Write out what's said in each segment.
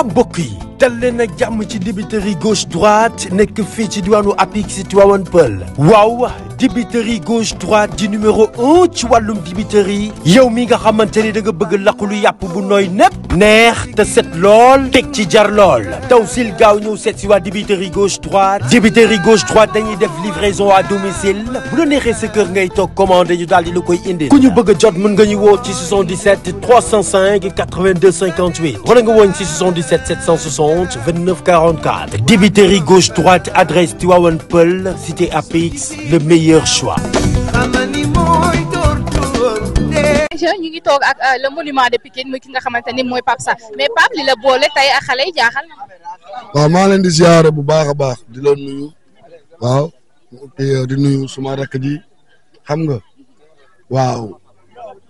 mbokk yi dal leen ak jàmm ci dibiteri gauche droite nekk fii ci diwaanu Apix Tivaouane Peulh waaw dibiteri gauche droite di numéro 1 ci wàllum dibiteri yow mi nga xamante ni da nga bëgg laqulu yàpp bu nooy nepp neex te set lool teg ci jar lool taw sil gaaw ñëw seet si waa dibiteri gauche droite dañuy def livraison à domicile bu la neexee sa kër ngay toog commandé ñu daal di la koy indi ku ñu bëgg a jot mën nga ñu woo ci 77 305 82 58 wala nga woon ci 77 760 29 44 dibiteri gauche droite adresse Tivaouane Peulh cité Apix le meilleur choix. ñu ngi toog ak le monument de Pikine muy ki nga xamante ni mooy Pape Sarr mais Pape li la boole tey ak xale yi jaaxal na. waaw maa leen di ziare bu baax a baax di leen nuyu waaw di nuyu suma rakk ji xam nga waaw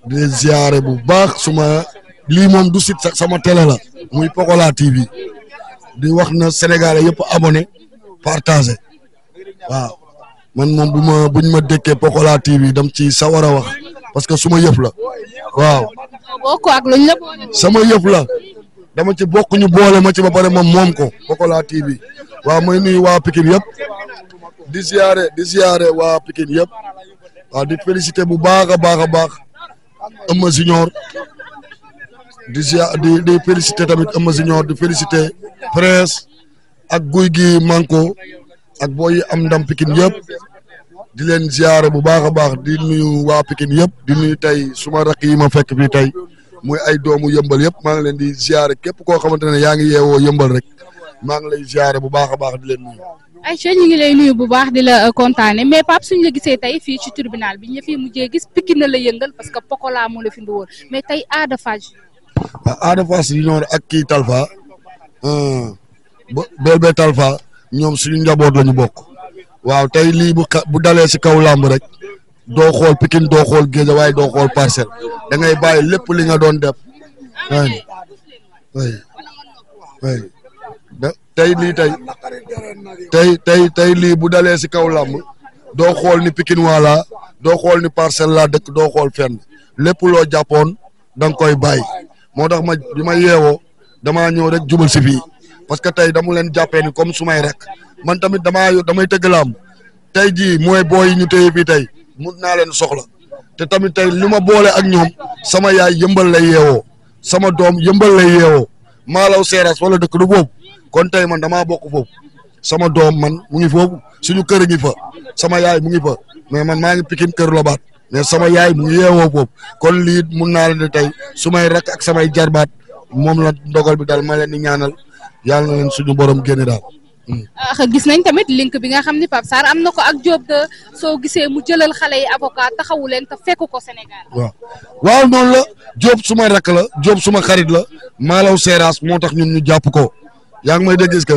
di leen ziare bu baax suma lii moom du site sax sama télé la muy Pokola TV di wax na Sénégalais yëpp abonné partagé waaw man moom buñ ma dëkkee Pokola TV dam ci sawar a wax parce que suma yëf la waaw. bokk ak luñ la boole. sama yëf la dama ci bokk ñu boole ma ci ba pare moom ko Pokola TV waaw may nuyu waa Pikine yëpp di ziare waa Pikine yëpp waaw di féliciter bu baax a baax Eumeu Junior di féliciter tamit Eumeu Junior di féliciter Prince ak Guy gi Manko ak booy am ndam Pikine yëpp di leen ziare bu baax a baax di nuyu waa Pikine yëpp di nuyu tey suma rakk yi ma fekk fii tey muy ay doomu yëmbal yëpp maa ngi leen di ziare képp koo xamante ne yaa ngi yeewoo yëmbal rek maa ngi lay ziare bu baax a baax di leen nuyu. Aïcha ñu ngi lay nuyu bu baax di la kontaane mais Pape suñu la gisee tey fii ci tribunal bi ñu fi mujjee gis Pikine na la yëngal parce que Pokola moo la fi woon mais tey Ada Fass. Ada Fass Junior ak kii Talfa Bébé Talfa ñoom suñu njaboot la ñu bokk waaw tey lii bu dalee si kaw làmb rek doo xool Pikine doo xool Guédiawaye doo xool Parcelles da ngay bàyyi lépp li nga doon def tey lii tey lii bu dalee si kaw làmb doo xool ni Pikine wala doo xool ni Parcelles laa dëkk doo xool fenn lépp loo jàppoon da nga koy bàyyi moo tax bi ma yeewoo damaa ñëw rek jubal si fii parce que tey dama leen jàppee ni comme sumay rek man tamit damay tëgg làmb tey jii mooy booy ñu téye fii tey mun naa leen soxla te tamit tey li ma boole ak ñoom sama yaay yëmbal lay yeewoo sama doom yëmbal lay yeewoo maalaw seeras wala dëkk du boobu kon tey man damaa bokk foofu sama doom man mu ngi foofu suñu kër ngi fa sama yaay mu ngi fa mais man maa ngi Pikine kër Lobaat mais sama yaay mu ngi yeewoo foofu kon lii mun naa leen di tey su may rak ak samay jarbaat moom la ndogal bi daal ma leen di ñaanal yàlla na leen suñu borom génne daal. gis nañ tamit link bi nga xam ni Pape Sarr am na ko ak Diop de soo gisee mu jëlal xale yi avocat taxawu leen te fekk ko Sénégal. waaw noonu la Diop suma rakk la Diop suma xarit la maalaw seeraas moo tax ñun ñu jàpp ko yaa ngi may dégg que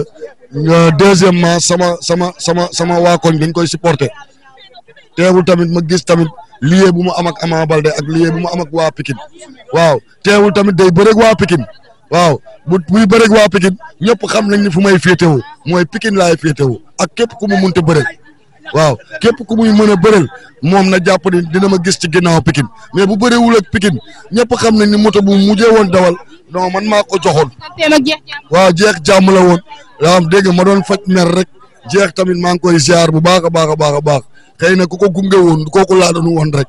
deuxièmement sama waa koñ dañ koy supporter teewul tamit ma gis tamit lié bu mu am ak Ama Baldé ak lié bu mu am ak waa Pikine waaw teewul tamit day bëreeg waa Pikine waaw buy bëreeg waa Pikine ñëpp xam nañ ni fu may féetewoo mooy Pikine laay féetewoo ak képp ku mu munte bëreel waaw képp ku muy mën a bëreel moom na jàpp ni dina ma gis ci ginnaaw Pikine mais bu bëreewul ak Pikine ñëpp xam nañ ni moto bu mujjee woon dawal non man maa ko joxoon waaw jeex jàmm la woon daa am dégg ma doon faj mer rek jeex tamit maa ngi koy ziar bu baax a baax xëy na ku ko gunge woon kooku laa doon woon rek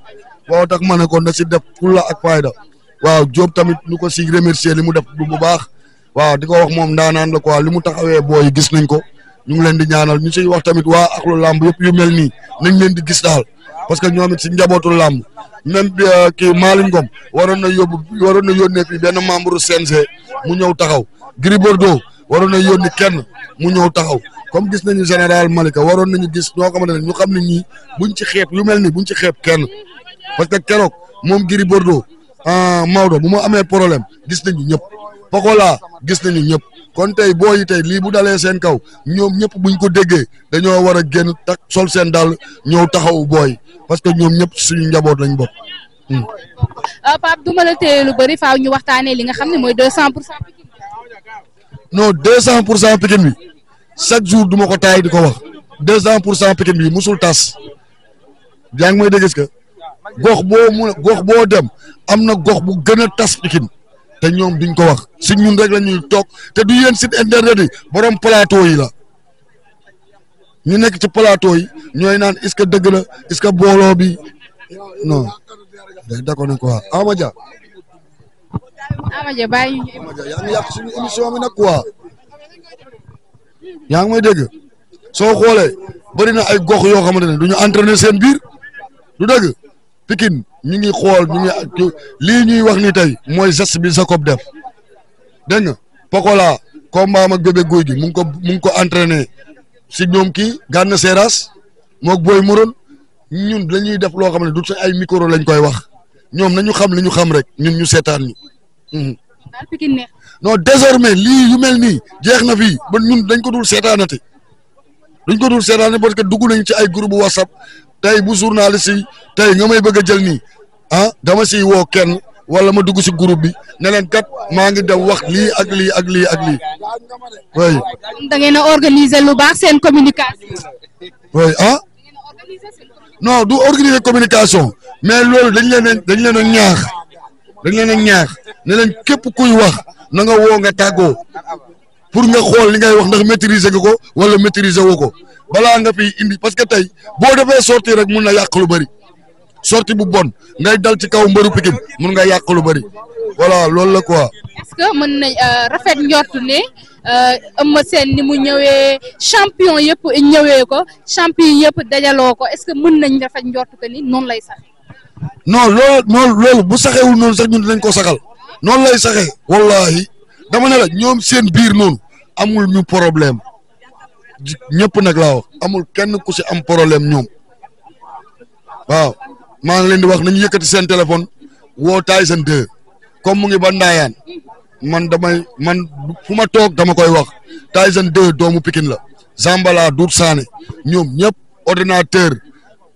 boo tax ma ne ko na si def fulla ak fayda waaw Diop tamit ñu ko si remercier li mu def bu baax waaw di ko wax moom ndaanaan la quoi li mu taxawee booy gis nañ ko ñu ngi leen di ñaanal ñu siy wax tamit waa axlu làmb yëpp yu mel nii nañ leen di gis daal parce que ñoom it si njabootu làmb même kii Malick Ngom waroon na yónnee fii benn membre CNG mu ñëw taxaw Gris Bordeaux waroon na yónni kenn mu ñëw taxaw comme gis nañu général Malika waroon nañu gis ñoo xamante ne ñu xam ne ñii buñ ci xeeb yu mel ni buñ ci xeeb kenn parce que keroog moom Gris Bordeaux Maodo bu ma amee problème gis nañu ñëpp Pokola gis nañu ñëpp kon tey boo yi tey lii bu dalee seen kaw ñoom ñëpp buñ ko déggee dañoo war a génn tak sol seen dàll ñëw taxaw booy parce que ñoom ñëpp suñu njaboot lañ bokk. Pape du ma la téye lu bëri faaw ñu waxtaanee li nga xam ne mooy 200% Pikine. non 200% Pikine bi chaque jour du ma ko taay di ko wax 200% Pikine bi musul tas yaa ngi may dégg que gox boo dem am na gox bu gën a tas Pikine te ñoom duñ ko wax si ñun rek la ñuy toog te du yéen site internet yi borom plateau yi la ñu nekk ci plateau yi ñooy naan est-ce que dëgg la est-ce que booloo bi non day d'accord ne quoi Amadia bàyyi ñu. Amadia yaa ngi yàq suñu émission bi nag quoi yaa ngi may dégg soo xoolee bëri na ay gox yoo xamante ne du ñu entraîner seen biir du dëgg Pikine ñu ngi xool ñu ngi lii ñuy wax ni tey mooy geste bi Jacob def dégg nga Pokola combat ak Bébé Gouy Gui mu ngi ko entraîner si ñoom kii Gana Seras moog Boy Moron ñun dañuy def loo xam ne du ci ay micro lañ koy wax ñoom nañu xam li ñu xam rek ñun ñu seetaan ñu. daal Pikine neex. non désormais lii yu mel nii jeex na fii ba ñun dañ ko dul seetaanati duñ ko dul seetaanati parce que dugg nañ ci ay groupe WhatsApp tey bu journaliste yi tey nga may bëgg a jël nii dama siy woo kenn wala ma dugg si groupe bi ne leen kat maa ngi dem wax lii ak lii ak lii ak lii oui. da ngeen a organiser lu baax seen communication. oui non du organiser communication mais loolu dañ leen a ñaax ne leen képp kuy wax na nga woo nga tàggoo pour nga xool li ngay wax ndax maîtriser nga ko wala maîtriser woo ko balaa nga fi indi parce que tey boo defee sortie rek mun na yàq lu bëri sortie bu bon ngay dal ci kaw mbëru Pikine mun nga yàq lu bëri voilà loolu la quoi. est-ce que mën nañ rafet njort ne Eumeu Sène ni mu ñëwee champion yëpp ñëwee ko champion yëpp dajaloo ko est-ce que mën nañ rafet njort que ni noonu lay sax. non loolu bu saxewul noonu sax ñun dinañ ko saxal noonu lay saxee wallahi dama ne la ñoom seen biir noonu amul ñu problème ñëpp nag laa wax amul kenn ku si am problème ñoom waaw maa ngi leen di wax nañu yëkkati seen téléphone woo Tyson 2 comme mu ngi ba Ndaayaan man fu ma toog dama koy wax Tyson 2 doomu Pikine la Zambala Dour Sané ñoom ñëpp ordinateur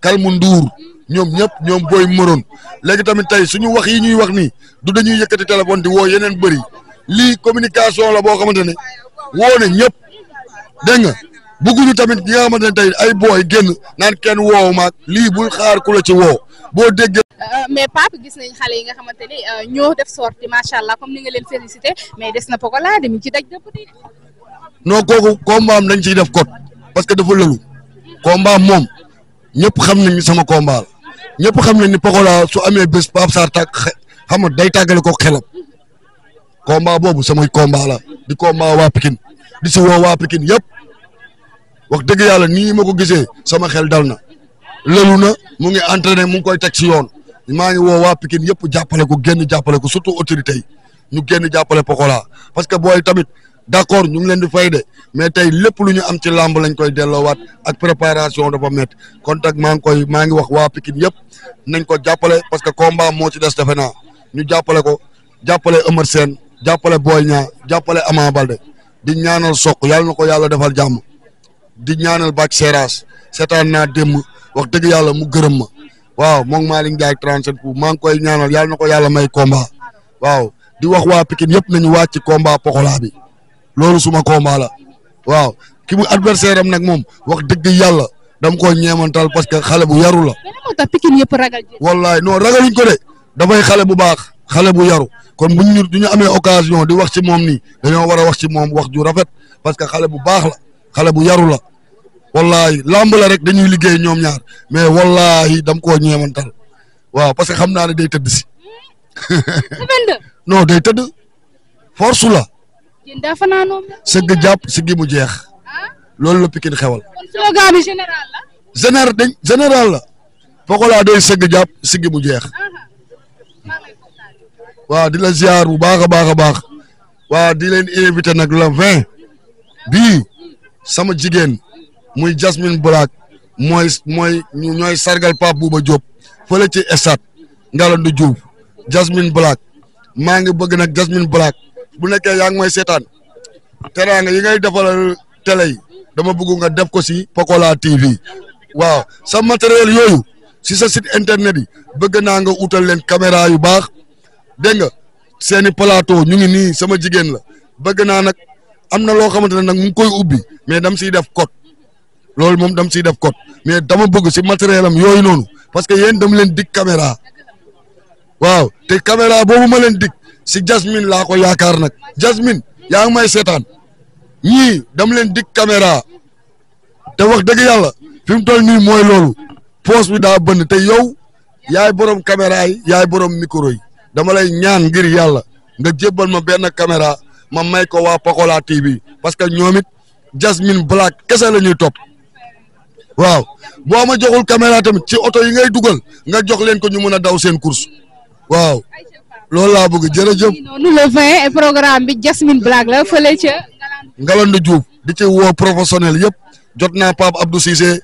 Kalmu Ndour ñoom ñëpp ñoom Boy Moron léegi tamit tey suñu wax yi ñuy wax nii du dañuy yëkkati téléphone di woo yeneen bëri lii communication la boo xamante ne woo ne ñëpp dégg nga bëgguñu tamit ñi nga xamante ne tey ay booy génn naan kenn woowu maag lii bul xaar ku la ci woo boo déggee. mais Pape gis nañ xale yi nga xamante ne ñoo def sortie macha allah comme ni nga leen félicité mais des na Pokola dem ci daj dëpp di. non kooku combat am dañ ciy def code parce que dafa lëlu combat moom ñëpp xam nañ ni sama combat la ñëpp xam nañ ni Pokola su amee bés Pape Sarr xam nga day tàggale ko xelam combat boobu samay combat la di combat waa Pikine di si woo waa Pikine yëpp wax dëgg yàlla nii ma ko gisee sama xel dal na lëlu na mu ngi entraîné mu ngi koy teg si yoon maa ngi woo waa Pikine yëpp jàppale ko génn jàppale ko surtout autorité yi ñu génn jàppale Pokola parce que booy tamit d'accord ñu ngi leen di fay de mais tey lépp lu ñu am ci làmb lañ koy delloowaat ak préparation dafa métti contact maa ngi wax waa Pikine yëpp nañ ko jàppale parce que combat moo ci des defe naa ñu jàppale ko jàppale Eumeu Sène jàppale Boy Niang jàppale Ama Baldé di ñaanal Sokh yàlla na ko yàlla defal jàmm di ñaanal Bac Seras seetaan naa démb wax dëgg yàlla mu gërëm ma waaw moom Malick Ndiaye 37 pour maa ngi koy ñaanal yàlla na ko yàlla may combat waaw di wax waa Pikine yëpp nañu wàcc ci combat Pokola bi loolu suma combat la waaw ki mu adversaire am nag moom wax dëgg yàlla dama ko ñeemantal parce que xale bu yaru la. moo tax Pikine yëpp ragal ji. wallaay non ragaluñ ko de dafay xale bu baax xale bu yaru kon bu ñu amee occasion di wax ci moom nii dañoo war a wax ci moom wax ju rafet parce que xale bu baax la xale bu yaru la wallahi lamb la rek dañuy liggéey ñoom ñaar mais wallahi dam koo ñeemantal waaw parce que xam naa ne day tëdd si. non day tëdd force la. sëgg jàpp si gi mu jeex loolu la Pikine xewal. kon slogan bi général la. général la Pokola day sëgg jàpp si gi mu jeex. waaw di la ziar bu baax a baax a baax waaw di leen invité nag le 20 bii sama jigéen muy Jasmine Black ñooy sargal Pape Bouba Diop fële ci stade Ngalandou Diouf Jasmine Black maa ngi bëgg nag Jasmine Black bu nekkee yaa ngi may seetaan teraanga yi ngay defal télé yi dama bëgg nga def ko si Pokola TV waaw sa matériel yooyu si sa site internet yi bëgg naa nga utal leen caméra yu baax dégg nga seeni plateau ñu ngi nii sama jigéen la bëgg naa nag am na loo xamante ne nag mu ngi koy ubbi mais dam siy def code loolu moom dam siy def code mais dama bëgg si matériel am yooyu noonu parce que yéen dama leen dig caméra waaw te caméra boobu ma leen dig si Jasmine laa ko yaakaar nag Jasmine yaa ngi may seetaan ñii dam leen dik caméra te wax dëgg yàlla fi mu toll nii mooy loolu poos bi daa bënn te yow yaay borom caméra yi yaay borom micro yi dama lay ñaan ngir yàlla nga jébbal ma benn caméra ma may ko waa Pokola TV parce que ñoom it Jasmine Black kese la ñuy topp waaw boo ma joxul caméra tamit ci oto yi ngay dugal nga jox leen ko ñu mën a daw seen course waaw loolu laa bëgg jërëjëf. noonu le 20 programme bi Jasmine Black la fële ca Ngalandou Diouf di ci woo professionnel yëpp jot naa Pape Abdou Cissé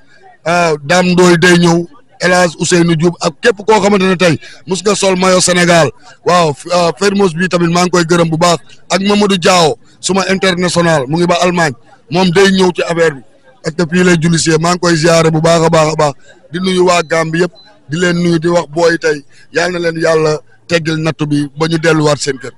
Dame Ndoye day ñëw El Hadj Ousseynou Diouf ak képp koo xamante ne tey mus nga sol maillot Sénégal waaw Fermos bi tamit maa ngi koy gërëm bu baax ak Mamadou Diaw suma international mu ngi ba Allemagne moom day ñëw ci affaire bi ak te fii lay jullisee maa ngi koy ziare bu baax a baax di nuyu waa Gambie yëpp di leen nuyu di wax booy tey yal na leen yàlla teggil nattu bi ba ñu delluwaat seen kër.